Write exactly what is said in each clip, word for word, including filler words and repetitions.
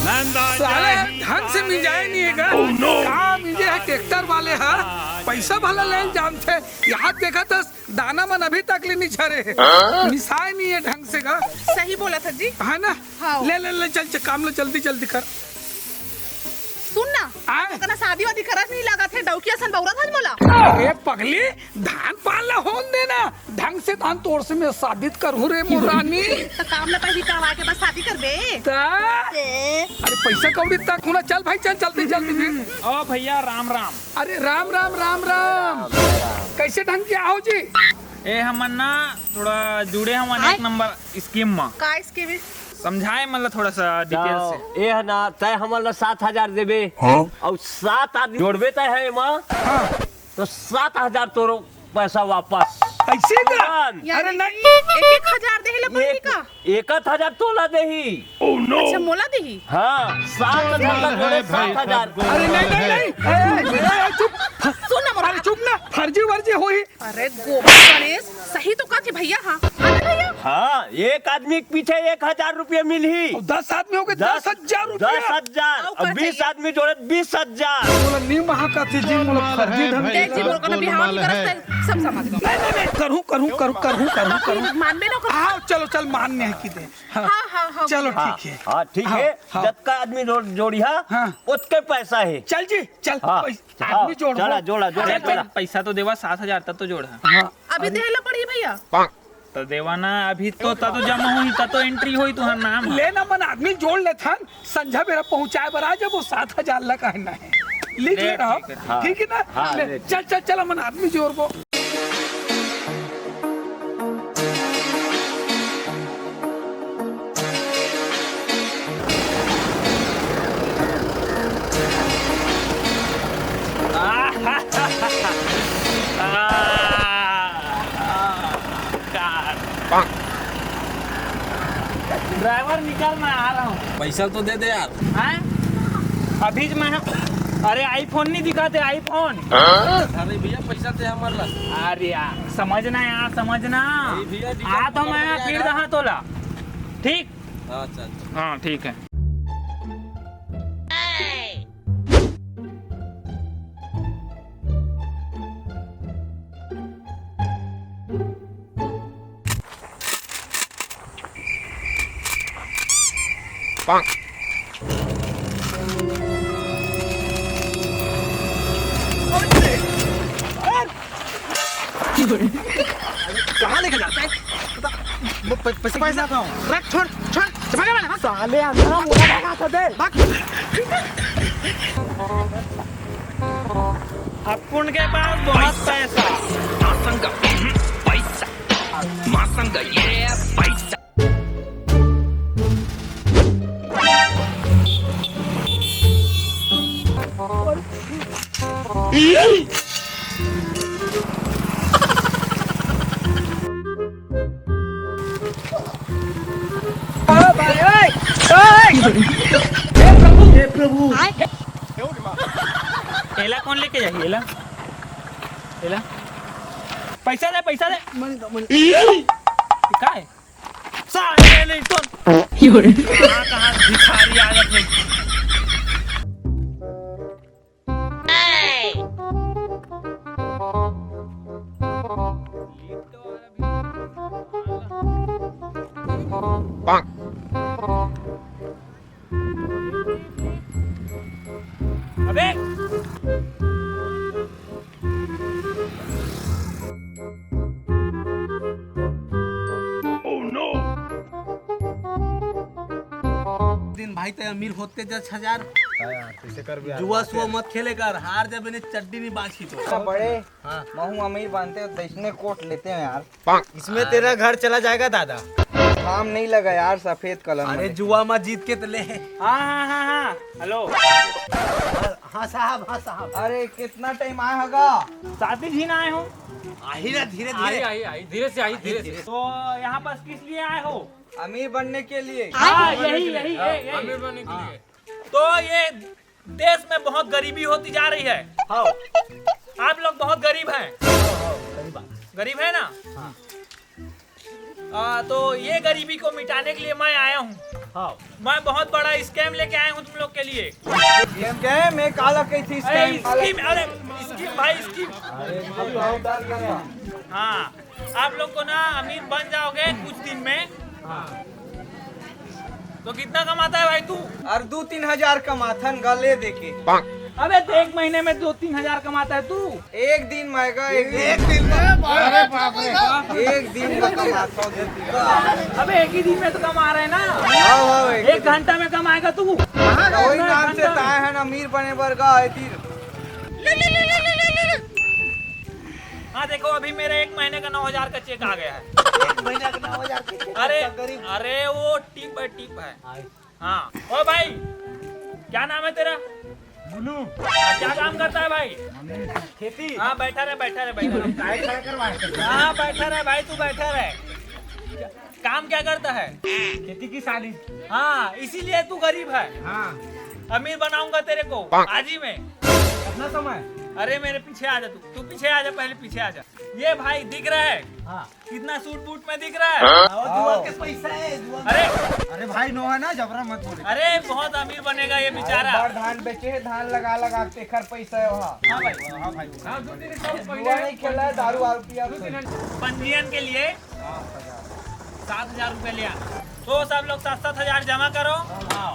साले ढंग से मिंजाए नहीं है का? का मिंजे है ट्रैक्टर वाले हा? पैसा भला ले जानथे। यहाँ देखा था, दाना मन अभी तक ले नहीं झरे है। मिसाए नहीं है ढंग से का। सही बोला था जी। है ना? हाँ। ले, ले, ले, चल, चल, काम लो, जल्दी, जल्दी कर। सुन ना, आए? ओकरा शादी वादी करत नहीं लागत है, डौकी असन बौरत हस मोला। अरे पगली, धान पान ला होन देना, ढंग से धान तोर से मैं शादी करहूँ रे मोर रानी। तो काम ला पहली करवा के बस शादी करबे। त? ए। अरे पैसा कौड़ी तक होना, चल भाई चल, जल्दी जल्दी फिर। ओ भैया राम राम। अरे राम राम राम राम। कैसे ढंग के आओ जी? ए हमन ना थोड़ा जुड़े हमन एक नंबर स्कीम म। का स्कीम है? समझाए मतलब थोड़ा सा डिटेल से। ए ह ना, तय हमन ला सात हजार देबे। हाँ। अउ सात आदमी जोड़बे तय है एमा। हाँ। तो सात हजार तोरो पैसा वापस। ऐसे का? तुरंत। अरे यानी नहीं। कि एक एक हजार देहे ला पड़ही एक, का? एक आध हजार तोला देही। अच्छा, मोला देही? हाँ, सात हजार तोला जोड़े, सात हजार। अरे नहीं, नहीं, नहीं। ए, ए, ए, ए, चुप। सुन ना मोर अरे बात। चुप ना, फर्जी वर्जी होही। अरे गोबर गणेश, सही तो कहथे भैया। हाँ, अरे भैया। हाँ, एक आदमी के पीछे एक हजार रुपया मिलही। अउ दस आदमी हो गए, दस, दस हजार रुपया। दस हजार। अउ अउ बीस आदमी जोड़े, बीस हजार। मोला नी महा कथे जी, मोला फर्जी ढंग ए जी, मोर करा बिहाव नहीं करस, सब समझ गो। नहीं, नहीं, नहीं, करहूँ, करहूँ, करहूँ, करहूँ, करहूँ, करहूँ। मानबे ना कर। हाँ, चलो, चल, मान नहीं की दे। हाँ, हाँ, हाँ, हाँ, चलो, बोलो। ठीक है। हाँ, ठीक हाँ, है। हाँ। जतका आदमी जोड़, जोड़िहा, हाँ। ओतके पैसा है। चल जी, चल, हाँ। पैसा हाँ, आदमी जोड़बो। जोड़ा, जोड़ा, जोड़ा, चल, जोड़ा। पैसा तो देवा, सात हजार तक तो जोड़ा। हाँ। अभी अरे। देला पड़ी भैया। तो देवा ना, अभी तो, त तो जमा होही, त तो एंट्री होही तुहार नाम। ले ना, मन आदमी जोड़ लेथन, संझा बेरा पहुंचाए बर आ जाबो, सात हजार ला कहना है। लिख ले ले, रहा। ठीक है, ठीक। हाँ। ठीक है ना? हाँ, ले, ले। चल, चल, चल, मन आदमी जोड़बो। ड्राइवर निकल, मैं आ रहा हूँ। पैसा तो दे दे यार। हैं? अभी ज मैं, अरे iPhone नहीं दिखाते, iPhone। अरे भैया, पैसा दे हमर ला। अरे यार, समझना यार, समझना। नहीं भैया, डीजल आ तो खत्म मैं हो फिर जाएगा। रहा तोला। ठीक? हाँ, चल, चल। हाँ, ठीक है। कहाँ लेके जाता है? बता, वो प-, पैसे, पैसा कहाँ? रख, छोड़, छोड़, चपका वाला, हाँ। साले अंदर मुड़ा लगा था दे। भाग। अपुन के पास बहुत पैसा। मासंग, पैसा। मासंग, ये पैसा। हे प्रभु। एला कौन लेके जाही? एला, एला। पैसा दे, पैसा दे। का है? साले नहीं तो। कहाँ, कहाँ भिखारी आ जाते हैं। अबे! दिन भाई, ते अमीर होते जा हजार। हाँ यार, कैसे कर भी यार। जुआ सुआ मत खेले कर, हार जाबे ने चड्डी नहीं बाची तो। बड़े, हाँ। महू अमीर बनते हो तो इसने कोट लेते हैं यार। इसमें तेरा घर चला जाएगा दादा। काम नहीं लगा यार, सफेद कलम अरे में। जुआ में जीत के तो ले। हाँ, हाँ, हाँ, हाँ, हेलो। हाँ साहब, हाँ साहब। अरे कितना टाइम आए होगा? शादी जी ना आए हो? आही ना, धीरे, धीरे। आई, आई, आई, धीरे से आई, धीरे से। तो यहाँ पास किस लिए आए हो? अमीर बनने के लिए। हाँ, यही, यही, यही, यही। अमीर बनने के लिए। तो ये देश में बहुत गरीबी होती जा रही है। हाँ। आप लोग बहुत गरीब हैं। हाँ, हाँ, सही बात। गरीब है ना? हाँ। आ, तो ये गरीबी को मिटाने के लिए मैं आया हूँ। हाँ। मैं बहुत बड़ा स्कैम लेके आया हूँ तुम लोग के लिए। स्कैम? ये काला कही थी अरे स्कैम? स्कीम, अरे स्कीम भाई, स्कीम। हाँ, आप लोग को ना अमीर बन जाओगे कुछ दिन में। तो कितना कमाता है भाई तू? और दो तीन हजार कमाथन गले देके। अबे तो एक महीने में दो तीन हजार कमाता है तू? एक दिन में का, एक दिन। एक दिन में? अरे बाप रे। एक दिन में कमाता हूँ दो तीन। अबे एक ही दिन में तो कमा रहे हैं ना। हाँ, हाँ, एक एक घंटा में कमाएगा तू। वही नाम से ताए हैं ना, अमीर बने बर का है तीर। हाँ देखो, अभी मेरा एक महीने का नौ हजार का चेक आ गया है। एक महीने का नौ हजार का चेक? अरे, गरीब। अरे वो टिप है, टिप है। हाँ। हाँ। ओ भाई, क्या नाम है तेरा? बुलू। हाँ, क्या काम करता है भाई? खेती। हाँ, बैठा रहे, बैठा रहे, बैठा रहे। गाय खड़ा करवा है। हाँ, बैठा रहे भाई, तू बैठा रहे। काम क्या करता है? खेती किसानी। हाँ, इसीलिए तू गरीब है। हाँ। अमीर बनाऊंगा तेरे को आज ही में। कितना समय? अरे मेरे पीछे आ जा तू, तू पीछे आ जा, पहले पीछे आ जा। ये भाई दिख रहा है? हाँ। कितना सूट बूट में दिख रहा है? हाँ, वो जुआ के पैसा है, जुआ में। अरे, अरे भाई, नो है ना, जबरा मत बोले। अरे बहुत अमीर बनेगा ये बेचारा। बार धान बेचे है, धान लगा लगा के तेखर पैसा है वहाँ। हाँ भाई। हाँ भाई। हाँ, दो तीन साल जुआ पहले नहीं खेला है, दारू वारू पिया। पंजीयन के लिए सात हजार रुपए ले आना। तो सब लोग सात सात हजार जमा करो। हाँ।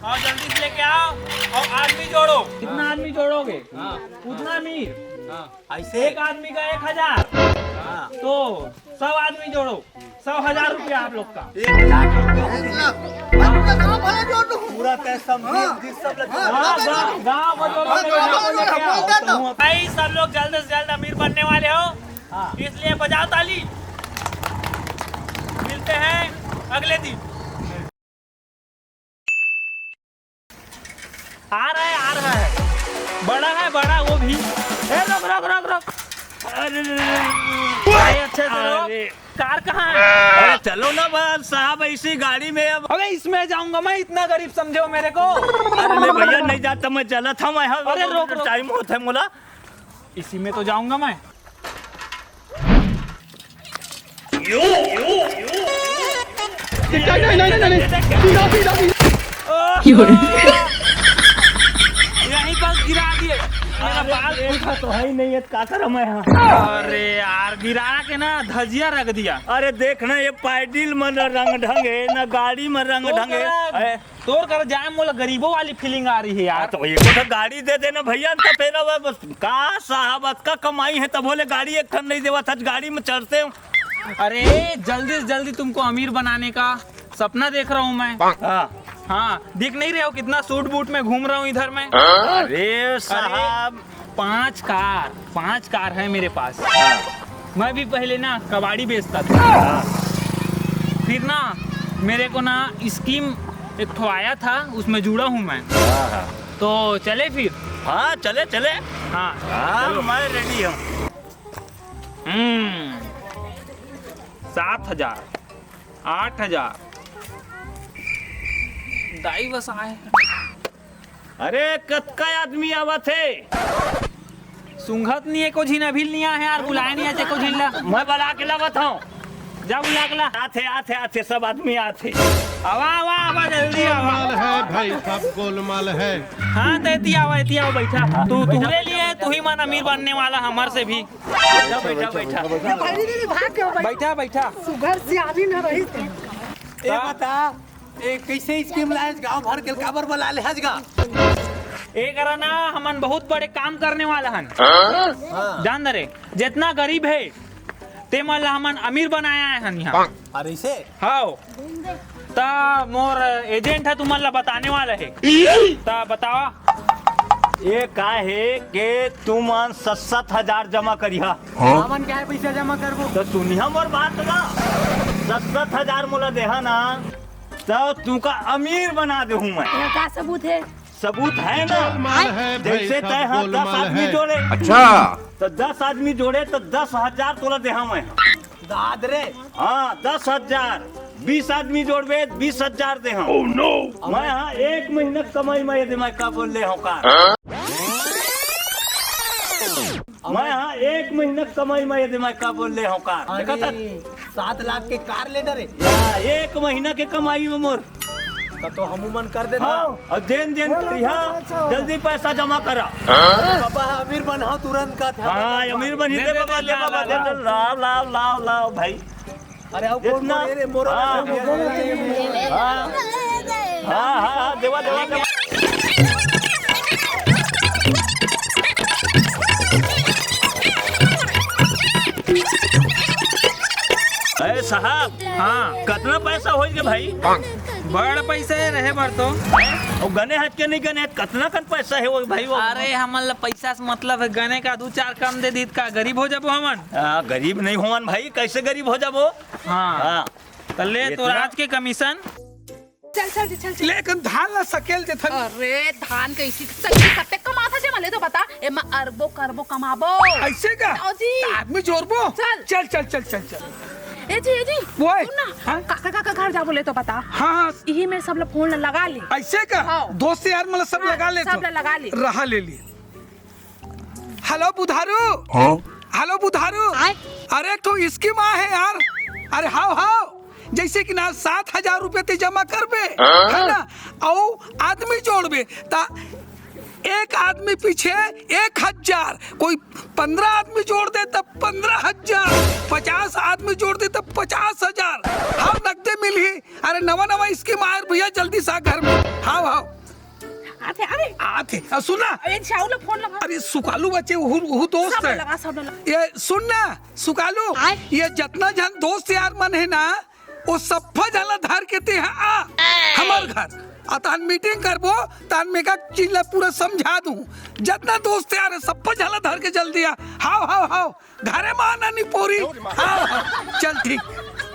और जल्दी से लेके आओ और आदमी जोड़ो। कितना आदमी जोड़ोगे? हाँ। उतना अमीर। हाँ। ऐसे? एक आदमी का एक हजार। हाँ। तो सौ आदमी जोड़ो, सौ हजार रुपया आप लोग का। एक लाख रुपया। एक लाख। पूरा पैसा हम हाँ। जिस सब लगे। हाँ, गाँव, गाँव बदलो, हाँ, गाँव बदलो, गाँव बदलो। भाई, सब लोग जल्द से जल्द अमीर बनने वाले हो, हाँ। इसलिए बजाओ ताली। मिलते हैं अगले दिन। आ रहा है, आ रहा है, बड़ा है, बड़ा वो भी। ए, रुक, रुक, रुक, रुक। अरे, अरे, अरे। भाई, अच्छे से रो। अरे। कार कहाँ है? अरे, चलो ना बस साहब, इसी गाड़ी में अब। अबे, इसमें जाऊंगा मैं, इतना गरीब समझे हो मेरे को? अरे, नहीं भैया, नहीं जाता, मैं चला था, मैं। अरे, रोक, रोक। टाइम होता है मोला। इसी में तो जाऊंगा मैं। नहीं, नहीं, नहीं, नहीं, नहीं। सीधा, सीधा, सीधा। यहीं पर गिरा दिए। मेरा बाल देखा तो है ही नहीं है, का करा मैं यहाँ? अरे यार, गिरा के ना धजिया रख दिया। अरे देख ना, ये पाइडिल में न रंग ढंग है, न गाड़ी में रंग तो ढंग है। करा, ए, तोर कर जाए मोला गरीबों वाली फीलिंग आ रही है यार। हाँ, तो एको ठो गाड़ी दे देना भैया, तो फिर अब बस का साहब, अतका कमाई है तब बोले गाड़ी एक ठन नहीं देवा था, गाड़ी में चढ़ते हो। अरे जल्दी से जल्दी तुमको अमीर बनाने का सपना देख रहा हूँ मैं। हाँ। हाँ, दिख नहीं रहे हो कितना सूट बूट में घूम रहा हूँ इधर मैं? अरे साहब। पांच कार, पांच कार है मेरे पास। हाँ। मैं भी पहले ना कबाड़ी बेचता था। हाँ। फिर ना मेरे को ना स्कीम एक ठो आया था, उसमें जुड़ा हूँ मैं। हाँ, हाँ। तो चले फिर? हाँ, चले, चले। हाँ, हाँ, चलो। मैं रेडी हूँ। हम्म, सात हजार, आठ हजार। दाई बस आए। अरे, कतका आदमी आवत हे? सुंघत नहीं, एको झिन अभी नहीं आए यार, बुलाए नहीं आज एको झिन ला। मैं बुला के लावत हूँ। जा बुला के ला। आथे, आथे, आथे, सब आदमी आथे। आवा, आवा, आवा, जल्दी आवा। गोलमाल है भाई साहब, गोलमाल है। हाँ, तो एती आवा, एती आवा, बैठा। तू, तुहरे लिए, तू ही मन अमीर बनने वाला, हमार से भी। बैठा, बैठा, बैठा। ये भाई, नहीं, नहीं, भाग गयो भाई। बैठा, बैठा। सुघर से आदमी न रही थे। ए बता, ए कैसे स्कीम लायस, गांव भर के काबर बला ले हज गा? ए करा ना, हमन बहुत बड़े काम करने वाला हन। हाँ। जान दे रे, जितना गरीब है, ते मन ला हमन अमीर बनाया है हन यहाँ। अरे इसे? हाँ। त मोर एजेंट है, तुमन ला बताने वाला है। त बतावा। ये का है कि तुमन सत सत हजार जमा करिहा। हमन क्या है पैसा जमा करबो? तो सुनिहा मोर बात ला। सत सत हजार मोला देहा ना, तो तुमका अमीर बना देहूं मैं। ये का सबूत है? सबूत है ना? गोलमाल है भाई जैसे साहब, तय हाँ दस गोलमाल आदमी है। जोड़े। अच्छा। तो दस आदमी जोड़े तो दस हजार तोला देहा मैं। दाद रे। हाँ, दस हजार। बीस आदमी जोड़बे, बीस हजार देहा। Oh no! मैं हाँ एक महीना कमाई में यदि मैं का बोल ले हूँ का? हाँ? मैं हाँ एक महीना कमाई में यदि मैं का बोल ले हूँ का? देखा था? अरे। सात लाख के कार ले डरे। या, एक महीना के कमाई में मोर। तब तो हमू मन कर देता। हाँ, अउ जेन जेन करिहा, जल्दी पैसा जमा करा। बाबा, अमीर बन हो तुरंत का था। हाँ, अमीर बन ही दे बाबा, ले बाबा, ले, ले, लाव, लाव, लाव, लाव भाई। अरे, अब कौन जितना कौन, ये रे, मोरो हाँ। लगा दिया। हाँ। हाँ, हाँ, हाँ, देवा, देवा, देवा। अरे साहब, हाँ। कतना पैसा होई गे भाई? बड़ पैसा हे रहे बर तो। अउ गने हट के नहीं गने हट, कतना कन पैसा हे वो भाई वो? अरे, हमन ला पैसा से मतलब हे, गने का दू चार कम दे दीत का गरीब हो जाबो हमन? आ, गरीब नहीं होवन भाई, कैसे गरीब हो जाबो? हाँ। हाँ। त ले तोर इतना आज के कमीशन। चल, चल, चल, चल। लेकिन धान ला सकेल देथन। अरे, धान कइसे सकेल? कतेक कमाथस जेमा ले तो बता। एमा अरबो करबो कमाबो। अइसे का? ओ जी। त आदमी जोरबो। चल। चल, चल, चल, चल, चल। ए जी, ए जी। ओए। सुन ना, हाँ? काका, काका घर जाबो ले तो बता। हाँ, हाँ। इही में सब ला फोन ला लगा ले। अइसे का? हाँ। दोस्त यार मन ला सब हाँ, लगा ले सब तो। ला लगा ले। रहा ले ली। हेलो बुधारू। हाँ? हेलो बुधारू। आय? अरे, एक ठो स्कीम आ हे यार। अरे, हाव, हाव। जइसे कि ना, सात हजार रुपया ते जमा करबे, हाँ? है ना? अउ आदमी जोड़बे, त एक आदमी पीछे एक हजार, कोई पन्द्रह आदमी जोड़ दे, त पन्द्रह हजार, पचास आदमी जोड़ दे, त पचास हजार। हाव, नगदे मिलही। अरे, नवा नवा स्कीम आय भैया, जल्दी से आ घर में। हाव, हाव। आथे, अरे। आथे, आ, सुन ना। अरे, चाऊ ला फोन लगा। अरे, सुकालू बचे, उहू, उहू दोस्त सब हे। लगा, सब लगा। ये सुन ना, सुकालू, आय। ये जतना झन दोस्त यार मन हे ना, वो सब्बो झन ला धर के ते हा आ, हमर घर। आ, तहन मीटिंग करबो, तहन मैं का चीज ला पूरा समझा दूँ। जतना दोस्त यार हे, सब्बो झन ला धर के जल्दी आ। हाव, हाव, हाव। घरे म आना नी पोरी। हाँ, हाँ, चल ठीक।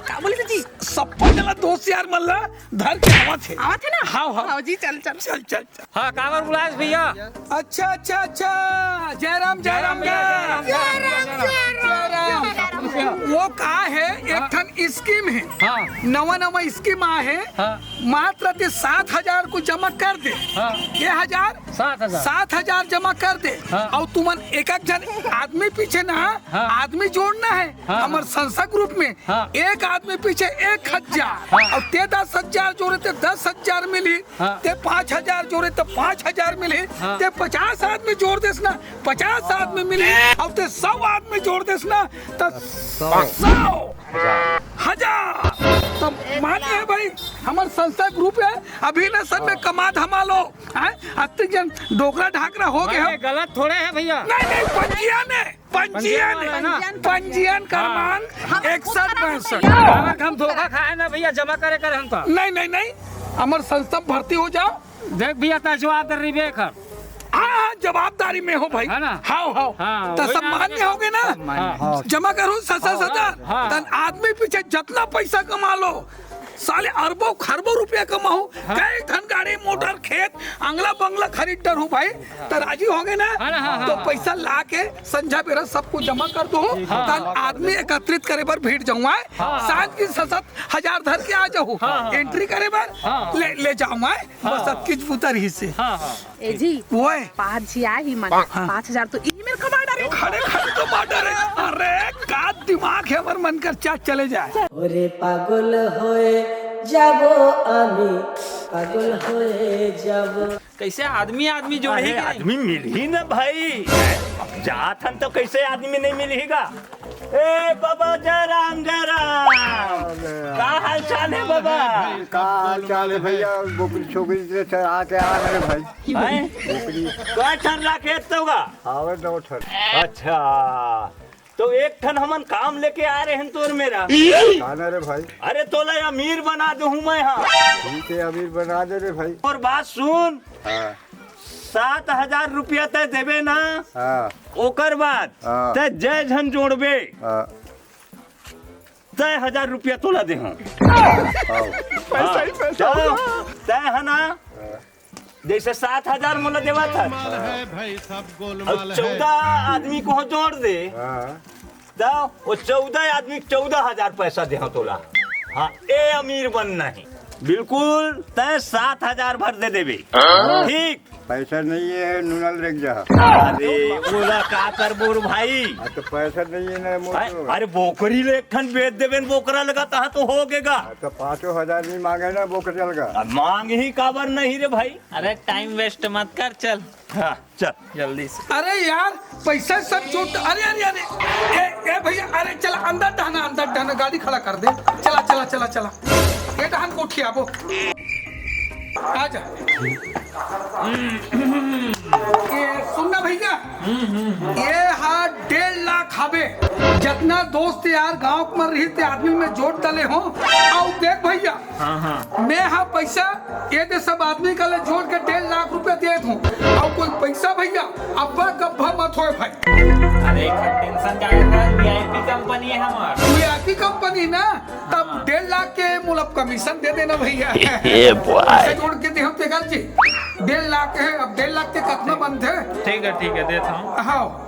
का बोले जी? सब्बो झन ला दोस्त यार मन ला धर के आवत हे। आवत हे ना? हाँ, हाँ। हाँ जी, चल, चल। चल, चल, चल। हाँ, काबर बुलायस भैया? अच्छा, अच्छा, अच्छा। जय राम, जय राम, जय राम, जय राम। जय राम। वो का हे, एक हाँ। ठन स्कीम हे। हाँ। नवा, नवा स्कीम आ हे। हाँ। मात्र ते सात हजार को जमा कर दे। हाँ। के हजार? सात हजार। सात हजार जमा कर दे। हाँ। अउ तुमन एक एक झन आदमी पीछे ना, हाँ। आदमी जोड़ना हे। हाँ, हमर हाँ। संस्था ग्रुप में हाँ। एक आदमी पीछे एक हजार। हाँ। अउ ते दस हजार जोड़े ते दस हजार मिली। हाँ। ते पाँच हजार जोड़े ते पाँच हजार मिली। हाँ। ते पचास आदमी जोड़ देस ना, पचास आदमी मिली। अउ ते सौ आदमी जोड़ देस ना, त सौ। सौ। हजार। त मान्य हे भाई, हमर संस्था ग्रुप हे, अभी ना सब में हाँ। कमा धमा लो। हैं? अतिक झन डोकरा ढाकरा हो गे अरे, हो। गलत थोड़े हे भैया। नहीं, नहीं, पंजीयन हे, पंजीयन पंजीयन हे। वाला हे ना? पंजीयन हाँ। क्रमांक हम खुद इकसठ बना पैंसठ। भैया। अगर हम धोखा खाए ना भैया, जमा करे करे हम तो। नहीं, नहीं, नहीं, हमर संस्था में भर्ती हो जाओ। देख भैया, तैं जवाबदारी बे कर। हाँ, हाँ, जवाबदारी में हो भाई। है ना? हाव, हाव। हाँ, त वही सब ना, मान्य हो गे ना? सब मान्य। हाँ। जमा करो, ससा हाँ, ससा। हाँ। तन आदमी पीछे जतना पैसा कमा लो, साले अरबों खरबों रुपया कमाहू, हाँ। कई ठन गाड़ी, मोटर, खेत, अंगला बंगला खरीद डरहूँ भाई, त राजी हो गे ना? हाँ ना, हाँ, तो हाँ। पैसा ला के संझा बेरा सबको जमा कर दो, हाँ। तन आदमी एकत्रित करे बर भीड़ जाऊँ आय, हाँ। सांझ की ससत हजार धर के आ जाहू, हाँ, हाँ, एंट्री करे बर, हाँ। ले, ले जाऊँ आय, बस हाँ। अतकीच बुता रहिसे। हाँ, हाँ। ए जी, ओए। पाँच झी आही मन, हाँ। पाँच हजार तो इही मेर कमा डारे। खड़े खड़े तो बांट डारे। अरे, का दिमाग हे हमर मन कर चाट चले जाए। ओरे पागल होए जाबो आमी, पागल होए जाबो। कइसे आदमी आदमी जोड़ही अरे, के नहीं? आदमी मिलही ना भाई। अब जात हन तो कइसे आदमी नहीं मिलही गा? ए बाबा, जय राम, जय राम। का हाल चाल हे बाबा? का हाल चाल हे भैया? बोकरी छोकरी से चरा के आ रहे भाई। हैं? बोकरी। कै ठन राखे तो गा? आवे नौ ठन। अच्छा, तो एक ठन हमन काम लेके आ रहे हैं तोर मेरा। का ना रे भाई? अरे तोला अमीर बना देहूँ मैं, हाँ। ठीक हे, अमीर बना दे रे भाई। अउ बात सुन, हाँ। सात हजार रुपया तैं देबे ना, हाँ। ओकर बाद हाँ। तैं जय झन जोड़बे, हाँ। तैं हजार रुपया तोला देहूँ। हाँ। पैसा ही पैसा तैं, होगा। तैं हे ना, हाँ। जइसे सात हजार मोला देवत हस, हाँ। अउ चौदह आदमी को जोड़ दे, हाँ। त वो चौदह आदमी चौदह हजार पैसा देहूँ तोला। हाँ, ए अमीर बनना हे। बिल्कुल, तैं सात हजार भर दे देबे। हाँ। ठीक, पैसा नहीं है, नूनल रेंग जा। अरे, ओला का करबो रे भाई? हाँ, तो पैसा नहीं है ना, मोर अरे, तो। अरे, बोकरी ले एक ठन बेच देबे न, बोकरा लगा, तहाँ तो हो गेगा। हाँ, तो पाँचों हजार नहीं मांगे ना, बोकरा लगा। अब मांग ही काबर नहीं रे भाई? अरे, टाइम वेस्ट मत कर, चल। हाँ, चल। जल्दी से। अरे यार, पैसा सब छूट, अरे, अरे, अरे, ए, ए भैया, अरे चला अंदर डहना, अंदर डहना, गाड़ी खड़ा कर दे। चला, चला, चला, चला। ये डहन कोठी आबो। आ जा। ये सुन ना भैया, ये हा डेढ़ लाख हवे। जतना दोस्त यार गांव म रहिस ते आदमी में जोड़ डले हो। अउ देख भैया, हाँ, हाँ। मैं हा पैसा ये दे सब आदमी का ले जोड़ के डेढ़ लाख रुपया देत हूँ। अउ कोई पैसा भैया अब्बा गब्बा मत होए भाई। अरे टेंशन का लेत हस, वीआईपी कंपनी है हमार। वीआईपी कंपनी ना, तब हाँ। डेढ़ लाख के मोला कमीशन दे देना भैया। ये बॉय। पैसा जोड़ के दे हम तेकर जी। डेढ़ लाख है, अब डेढ़ लाख के कितना बनथे? ठीक है, ठीक है, देता हूँ। हाँ।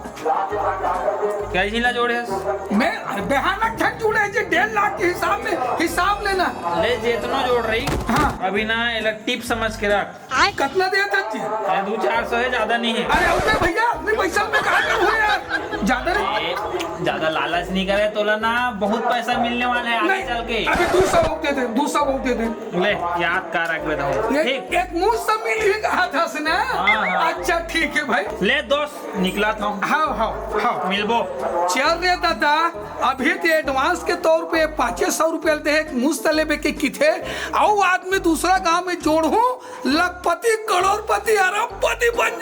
कई झिन ला जोड़े हस? मैं, अरे, बिहान तक झन जोड़े जी, डेढ़ लाख के हिसाब में, हिसाब लेना। ले, जेतनो जोड़ रही, हाँ। अभी ना, एला टिप समझ के रख। कतना देत हस जी? अरे, दू चार सौ है, ज्यादा नहीं है। अरे, अउ दे भैया, अपने पैसा में कहा कम हो यार, ज्यादा नहीं। ए, ज्यादा लालच नहीं करे, तोला ना बहुत पैसा मिलने वाला है आगे नहीं, चल के। अभी दू सौ दे दे, दू सौ दे दे। ले, याद का रख बेटा। ये ठीक। एक मुश्त मिल ही कहा था से ना? हाँ, हाँ। अच्छा, ठीक है भाई। ले दोस्त, निकला था। हाँ, हाँ, हाँ। मिलबो। चल रे दादा, अभी ते एडवांस के तौर पे पाँचे सौ रुपया दे, एक मुश्त लेबे के किथे, अउ आदमी दूसरा गांव में जोड़हूं, लखपति, करोड़पति, अरबपति बन